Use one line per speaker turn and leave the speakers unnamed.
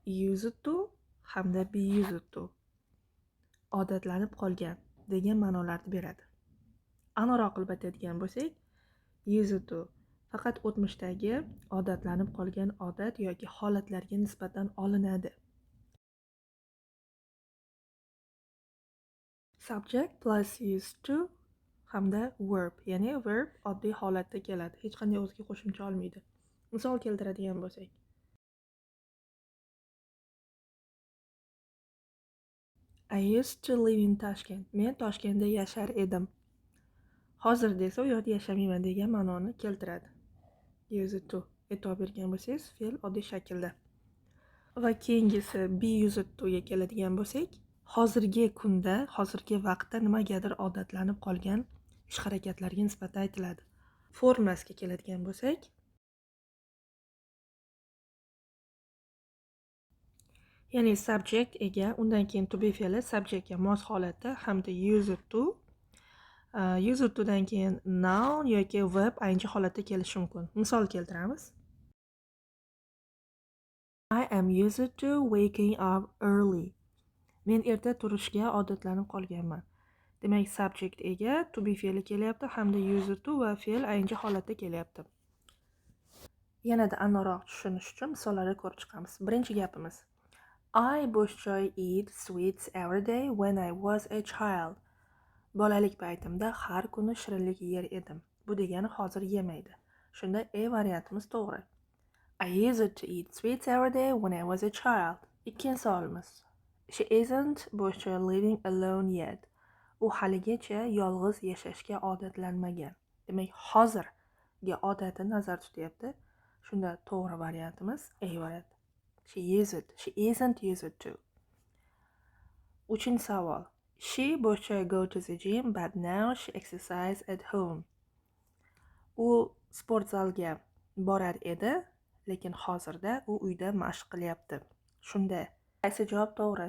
Used to hamda be used to odatlanib qolgan degan ma'nolarni beradi. Aniqroq qilib aytadigan bo'lsak, used to faqat o'tmishdagi odatlanib qolgan odat yoki holatlarga nisbatan olinadi. Subject plus used to hamda verb, ya'ni verb oddiy holatda keladi, hech qanday o'ziga qo'shimcha olmaydi. Misol keltiradigan bo'lsak, I used to live in Tashkent. Men Toshkentda yashar edim. Hozir desa u yerda yashamayman degan ma'noni keltiradi. Used to e'tibor bergan bo'lsangiz, fe'l oddiy shaklda. Va keyingisi be used to ga keladigan bo'lsak, hozirgi kunda, hozirgi vaqtda nimagadir odatlanib qolgan ish harakatlarga nisbatan aytiladi. Formasiga keladigan bo'lsak, ya'ni subject ega, undan keyin to be fe'li subjectga mos holatda hamda used to, used to dan keyin noun yoki verb ing holatda kelishi mumkin. Misol keltiramiz. I am used to waking up early. Men erta turishga odatlanib qolganman. Demak, subject ega, to be fe'li kelyapti hamda used to va fe'l ing holatda kelyapti. Yanada aniqroq tushunish uchun misollarni ko'rib chiqamiz. Birinchi gapimiz. I bo'sh joy eat sweets every day when I was a child. Bolalik paytimda har kuni shirinlik yer edim. Bu degani hozir yemaydi. Shunda A variantimiz to'g'ri. I used to eat sweets every day when I was a child. Ikkinchi savolimiz. She isn't bo'sh joy living alone yet. U haligacha yolg'iz yashashga odatlanmagan. Demak, hozirgi odati nazarda tutyapti. Shunda to'g'ri variantimiz A variant. She used, she isn't used to. Uchinchi savol. She bo'sh joy go to the gym, but now she exercise at home. U sport zalga borar edi, lekin hozirda u uyda mashq qilyapti. Shunda qaysi javob to'g'ri?